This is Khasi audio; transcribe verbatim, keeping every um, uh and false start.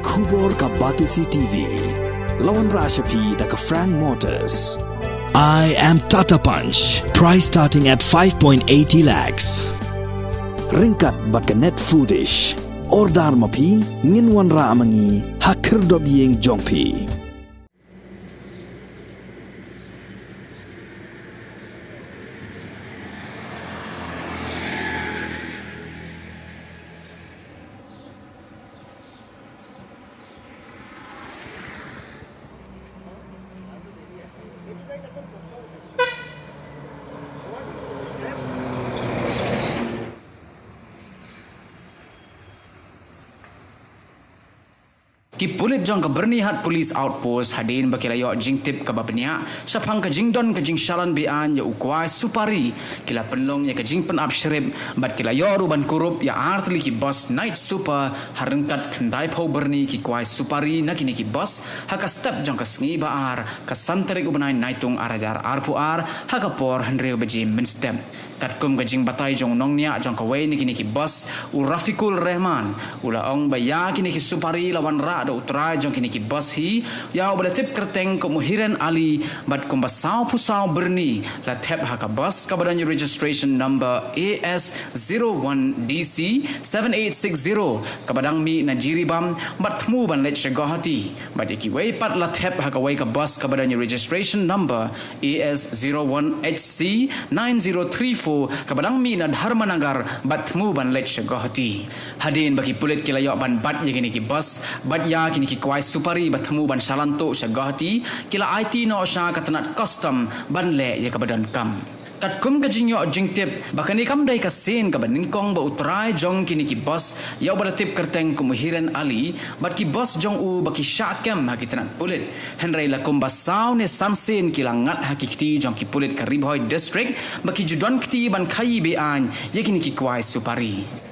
Khubor ka Batesi T V. La wanrah sha phi da ka Frank Motors. I am Tata Punch. Price starting at five point eighty lakhs. Ryngkat bad ka Net Foodish. Order ma phi, ngin wanrah ma ngi ha khyrdop ïing jong phi. Ki pulit jong ka Byrnihat Police Outpost, hadien ba ki la ïoh jingtip kaba bniah shaphang ka jingdon ka jingshalan be-aiñ ïa u kwai supari, ki la pynlong ïa ka jingpynap shrip bad ki la ïoh ruh ban kurup ïa artylli ki bos Night Super ha ryngkat khyndaiphew byrni ki kwai supari na kine ki bos ha ka step jong ka sngi ba ar, ka san tarik u bnai Naitung ar hajar arphew ar, ha ka por hynriew baje mynstep. Katkum ka jingbatai jong u nongñiah jong kawei na kine ki bos, u Rafiqul Rehman, u la ong ba ïa kine ki supari la wanrah da u trai jong kine ki bos hi, ïa uba la tip kyrteng kum u Hiren Ali, bad kumba sawphew saw byrni la thep ha ka bos kaba don ïa registration number A S zero one D C seven eight six zero, kaba dang mih na Jiribam bad thmu ban leit sha Guwahati. Bad ïa kiwei pat la thep ha kawei ka bos kaba don ïa registration number A S zero one H C nine zero three four, kaba dang mih na Dharmanagar bad thmu ban leit sha Guwahati. Hadien ba ki pulit ki la ïoh ban bat ïa kine ki bos bad ïa kine ki kwai supari ba thmu ban shalan tuh sha Guwahati, ki la aiti noh sha ka tnat custom ban leh ïa kaba donkam. Katkum ka jingïoh jingtip ba kane kam dei ka sien kaba nyngkong ba u trai jong kine ki bos, ïa uba la tip kyrteng kum u Hiren Ali, bad ki bos jong u ba ki shah kem ha ki tnat pulit. Hynrei la kumba saw ne san sien ki la ngat ha ki kti jong ki pulit ka Ri Bhoi District ba ki ju don kti ban khaii be-aiñ ïa kine ki kwai supari.